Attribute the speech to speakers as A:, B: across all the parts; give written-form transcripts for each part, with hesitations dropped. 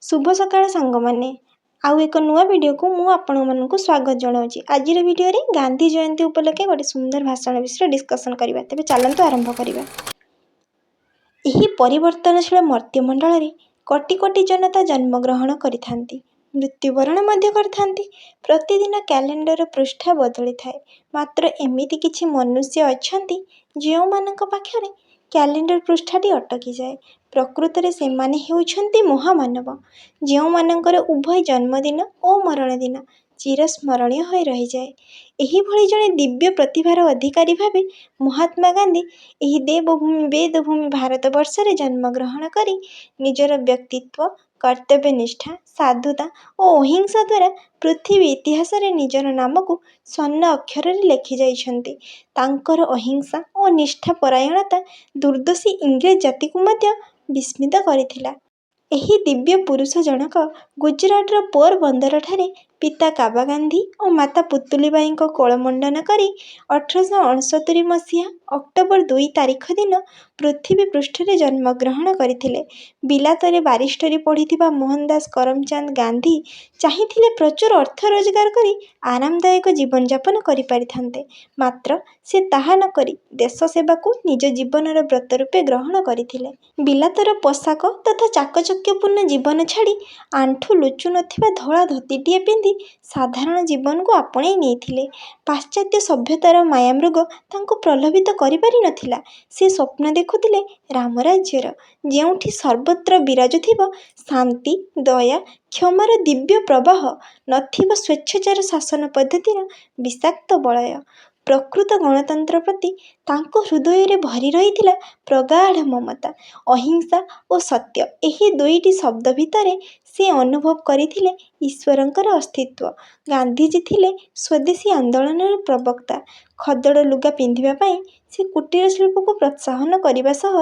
A: ଶୁଭ ସକାଳ ସାଙ୍ଗମାନେ। ଆଉ ଏକ ନୂଆ ଭିଡ଼ିଓକୁ ମୁଁ ଆପଣମାନଙ୍କୁ ସ୍ୱାଗତ ଜଣାଉଛି। ଆଜିର ଭିଡ଼ିଓରେ ଗାନ୍ଧୀ ଜୟନ୍ତୀ ଉପଲକ୍ଷେ ଗୋଟେ ସୁନ୍ଦର ଭାଷଣ ବିଷୟରେ ଡିସ୍କସନ୍ କରିବା। ତେବେ ଚାଲନ୍ତୁ ଆରମ୍ଭ କରିବା। ଏହି ପରିବର୍ତ୍ତନଶୀଳ ମର୍ତ୍ତ୍ୟମଣ୍ଡଳରେ କୋଟି କୋଟି ଜନତା ଜନ୍ମଗ୍ରହଣ କରିଥାନ୍ତି, ମୃତ୍ୟୁବରଣ ମଧ୍ୟ କରିଥାନ୍ତି। ପ୍ରତିଦିନ କ୍ୟାଲେଣ୍ଡରର ପୃଷ୍ଠା ବଦଳିଥାଏ। ମାତ୍ର ଏମିତି କିଛି ମନୁଷ୍ୟ ଅଛନ୍ତି, ଯେଉଁମାନଙ୍କ ପାଖରେ କ୍ୟାଲେଣ୍ଡର ପୃଷ୍ଠାଟି ଅଟକିଯାଏ। ପ୍ରକୃତରେ ସେମାନେ ହେଉଛନ୍ତି ମହାମାନବ, ଯେଉଁମାନଙ୍କର ଉଭୟ ଜନ୍ମଦିନ ଓ ମରଣଦିନ ଚିରସ୍ମରଣୀୟ ହୋଇ ରହିଯାଏ। ଏହିଭଳି ଜଣେ ଦିବ୍ୟ ପ୍ରତିଭାର ଅଧିକାରୀ ଭାବେ ମହାତ୍ମା ଗାନ୍ଧୀ ଏହି ଦେବଭୂମି ବେଦଭୂମି ଭାରତବର୍ଷରେ ଜନ୍ମଗ୍ରହଣ କରି ନିଜର ବ୍ୟକ୍ତିତ୍ୱ, କର୍ତ୍ତବ୍ୟନିଷ୍ଠା, ସାଧୁତା ଓ ଅହିଂସା ଦ୍ୱାରା ପୃଥିବୀ ଇତିହାସରେ ନିଜର ନାମକୁ ସ୍ୱର୍ଣ୍ଣ ଅକ୍ଷରରେ ଲେଖିଯାଇଛନ୍ତି। ତାଙ୍କର ଅହିଂସା ଓ ନିଷ୍ଠାପରାୟଣତା ଦୁର୍ଦ୍ଦର୍ଶୀ ଇଂରେଜ ଜାତିକୁ ମଧ୍ୟ ବିସ୍ମିତ କରିଥିଲା। ଏହି ଦିବ୍ୟ ପୁରୁଷ ଜଣକ ଗୁଜରାଟର ପୋରବନ୍ଦରଠାରେ ପିତା କାବା ଗାନ୍ଧୀ ଓ ମାତା ପୁତୁଲିବାଈଙ୍କ କୋଳ ମଣ୍ଡନ କରି 1869 ମସିହା ଅକ୍ଟୋବର 2 ତାରିଖ ଦିନ ପୃଥିବୀ ପୃଷ୍ଠରେ ଜନ୍ମଗ୍ରହଣ କରିଥିଲେ। ବିଲାତରେ ବାରିଷ୍ଟରୀ ପଢ଼ିଥିବା ମୋହନଦାସ କରମଚାନ୍ଦ ଗାନ୍ଧୀ ଚାହିଁଥିଲେ ପ୍ରଚୁର ଅର୍ଥ ରୋଜଗାର କରି ଆରାମଦାୟକ ଜୀବନଯାପନ କରିପାରିଥାନ୍ତେ। ମାତ୍ର ସେ ତାହା ନକରି ଦେଶ ସେବାକୁ ନିଜ ଜୀବନର ବ୍ରତ ରୂପେ ଗ୍ରହଣ କରିଥିଲେ। ବିଲାତର ପୋଷାକ ତଥା ଚାକଚକ୍ୟପୂର୍ଣ୍ଣ ଜୀବନ ଛାଡ଼ି ଆଣ୍ଠୁ ଲୁଚୁ ନଥିବା ଧଳା ଧୋତିଟିଏ ପିନ୍ଧି ସାଧାରଣ ଜୀବନକୁ ଆପଣେଇ ନେଇଥିଲେ। ପାଶ୍ଚାତ୍ୟ ସଭ୍ୟତାର ମାୟାମୃଗ ତାଙ୍କୁ ପ୍ରଲୋଭିତ କରିପାରି ନଥିଲା। ସେ ସ୍ୱପ୍ନ ଦେଖୁଥିଲେ ରାମରାଜ୍ୟର, ଯେଉଁଠି ସର୍ବତ୍ର ବିରାଜୁଥିବ ଶାନ୍ତି, ଦୟା, କ୍ଷମାର ଦିବ୍ୟ ପ୍ରବାହ, ନଥିବ ସ୍ୱେଚ୍ଛାଚାର ଶାସନ ପଦ୍ଧତିର ବିଷାକ୍ତ ବଳୟ। ପ୍ରକୃତ ଗଣତନ୍ତ୍ର ପ୍ରତି ତାଙ୍କ ହୃଦୟରେ ଭରି ରହିଥିଲା ପ୍ରଗାଢ଼ ମମତା। ଅହିଂସା ଓ ସତ୍ୟ ଏହି ଦୁଇଟି ଶବ୍ଦ ଭିତରେ ସେ ଅନୁଭବ କରିଥିଲେ ଈଶ୍ୱରଙ୍କର ଅସ୍ତିତ୍ୱ। ଗାନ୍ଧିଜୀ ଥିଲେ ସ୍ୱଦେଶୀ ଆନ୍ଦୋଳନର ପ୍ରବକ୍ତା। ଖଦଡ଼ ଲୁଗା ପିନ୍ଧିବା ପାଇଁ ସେ କୁଟୀର ଶିଳ୍ପକୁ ପ୍ରୋତ୍ସାହନ କରିବା ସହ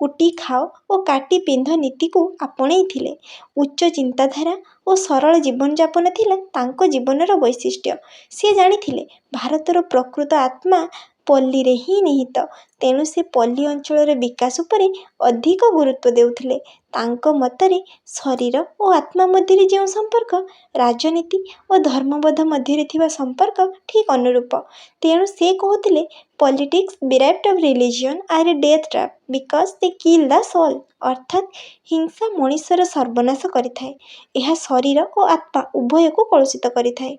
A: କୁଟି ଖାଅ ଓ କାଟି ପିନ୍ଧ ନୀତିକୁ ଆପଣେଇଥିଲେ। ଉଚ୍ଚ ଚିନ୍ତାଧାରା ଓ ସରଳ ଜୀବନଯାପନ ଥିଲା ତାଙ୍କ ଜୀବନର ବୈଶିଷ୍ଟ୍ୟ। ସେ ଜାଣିଥିଲେ, ଭାରତର ପ୍ରକୃତ ଆତ୍ମା ପଲ୍ଲୀରେ ହିଁ ନିହିତ। ତେଣୁ ସେ ପଲ୍ଲୀ ଅଞ୍ଚଳର ବିକାଶ ଉପରେ ଅଧିକ ଗୁରୁତ୍ୱ ଦେଉଥିଲେ। ତାଙ୍କ ମତରେ ଶରୀର ଓ ଆତ୍ମା ମଧ୍ୟରେ ଯେଉଁ ସମ୍ପର୍କ, ରାଜନୀତି ଓ ଧର୍ମବୋଧ ମଧ୍ୟରେ ଥିବା ସମ୍ପର୍କ ଠିକ୍ ଅନୁରୂପ। ତେଣୁ ସେ କହୁଥିଲେ, "Politics bereft of religion are a death trap because they kill the soul." ଅର୍ଥାତ୍ ହିଂସା ମଣିଷର ସର୍ବନାଶ କରିଥାଏ। ଏହା ଶରୀର ଓ ଆତ୍ମା ଉଭୟକୁ କଳୁଷିତ କରିଥାଏ।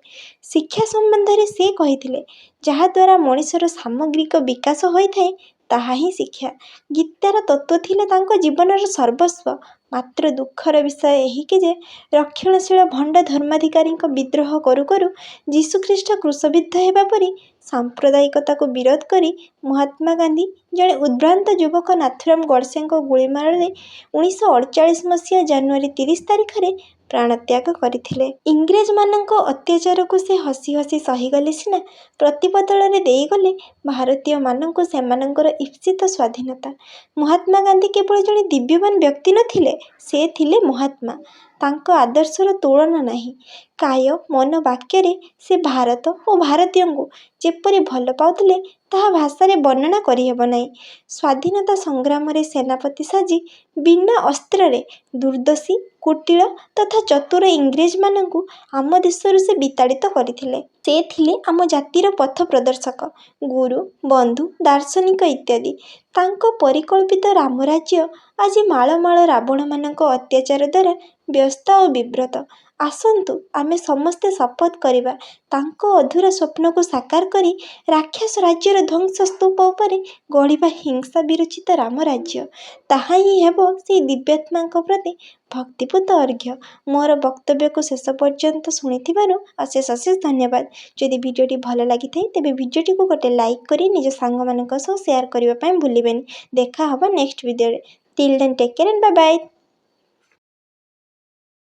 A: ଶିକ୍ଷା ସମ୍ବନ୍ଧରେ ସେ କହିଥିଲେ, ଯାହାଦ୍ୱାରା ମଣିଷର ସାମଗ୍ରିକ ବିକାଶ ହୋଇଥାଏ, ତାହା ହିଁ ଶିକ୍ଷା। ଗୀତାର ତତ୍ତ୍ୱ ଥିଲା ତାଙ୍କ ଜୀବନର ସର୍ବସ୍ୱ। ମାତ୍ର ଦୁଃଖର ବିଷୟ ଏହିକି ଯେ, ରକ୍ଷଣଶୀଳ ଭଣ୍ଡ ଧର୍ମାଧିକାରୀଙ୍କ ବିଦ୍ରୋହ କରୁ କରୁ ଯୀଶୁଖ୍ରୀଷ୍ଟ କ୍ରୁଶବିଦ୍ଧ ହେବା ପରି ସାମ୍ପ୍ରଦାୟିକତାକୁ ବିରୋଧ କରି ମହାତ୍ମା ଗାନ୍ଧୀ ଜଣେ ଉଦ୍ଭ୍ରାନ୍ତ ଯୁବକ ନାଥୁରାମ ଗଡ଼ସେଙ୍କ ଗୁଳିମାଡ଼ରେ 1948 ମସିହା ଜାନୁଆରୀ 30 ତାରିଖରେ ପ୍ରାଣତ୍ୟାଗ କରିଥିଲେ। ଇଂରେଜମାନଙ୍କ ଅତ୍ୟାଚାରକୁ ସେ ହସି ହସି ସହିଗଲେ ସିନା, ପ୍ରତିବଦଳରେ ଦେଇଗଲେ ଭାରତୀୟମାନଙ୍କୁ ସେମାନଙ୍କର ଈପ୍ସିତ ସ୍ୱାଧୀନତା। ମହାତ୍ମା ଗାନ୍ଧୀ କେବଳ ଜଣେ ଦିବ୍ୟବାନ ବ୍ୟକ୍ତି ନଥିଲେ, ସେ ଥିଲେ ମହାତ୍ମା। ତାଙ୍କ ଆଦର୍ଶର ତୁଳନା ନାହିଁ। କାୟ, ମନ, ବାକ୍ୟରେ ସେ ଭାରତ ଓ ଭାରତୀୟଙ୍କୁ ଯେପରି ଭଲ ପାଉଥିଲେ, ତାହା ଭାଷାରେ ବର୍ଣ୍ଣନା କରିହେବ ନାହିଁ। ସ୍ୱାଧୀନତା ସଂଗ୍ରାମରେ ସେନାପତି ସାଜି ବିନା ଅସ୍ତ୍ରରେ ଦୁର୍ଦ୍ଦର୍ଶୀ, କୁଟିଳ ତଥା ଚତୁର ଇଂରେଜମାନଙ୍କୁ ଆମ ଦେଶରୁ ସେ ବିତାଡ଼ିତ କରିଥିଲେ। ସେ ଥିଲେ ଆମ ଜାତିର ପଥ ପ୍ରଦର୍ଶକ, ଗୁରୁ, ବନ୍ଧୁ, ଦାର୍ଶନିକ ଇତ୍ୟାଦି। ତାଙ୍କ ପରିକଳ୍ପିତ ରାମରାଜ୍ୟ ଆଜି ମାଳ ମାଳ ରାବଣମାନଙ୍କ ଅତ୍ୟାଚାର ଦ୍ୱାରା ବ୍ୟସ୍ତ ଆଉ ବିବ୍ରତ। ଆସନ୍ତୁ ଆମେ ସମସ୍ତେ ଶପଥ କରିବା, ତାଙ୍କ ଅଧୁରା ସ୍ୱପ୍ନକୁ ସାକାର କରି ରାକ୍ଷସ ରାଜ୍ୟର ଧ୍ୱଂସ ସ୍ତୂପ ଉପରେ ଗଢ଼ିବା ହିଂସା ବିରଚିତ ରାମରାଜ୍ୟ। ତାହା ହିଁ ହେବ ସେହି ଦିବ୍ୟାତ୍ମାଙ୍କ ପ୍ରତି ଭକ୍ତିପୂତ ଅର୍ଘ୍ୟ। ମୋର ବକ୍ତବ୍ୟକୁ ଶେଷ ପର୍ଯ୍ୟନ୍ତ ଶୁଣିଥିବାରୁ ଅଶେଷ ଅଶେଷ ଧନ୍ୟବାଦ। ଯଦି ଭିଡ଼ିଓଟି ଭଲ ଲାଗିଥାଏ, ତେବେ ଭିଡ଼ିଓଟିକୁ ଗୋଟେ ଲାଇକ୍ କରି ନିଜ ସାଙ୍ଗମାନଙ୍କ ସହ ସେୟାର କରିବା ପାଇଁ ଭୁଲିବେନି। ଦେଖା ହେବ ନେକ୍ସଟ ଭିଡ଼ିଓରେ। Till then, take care and bye bye.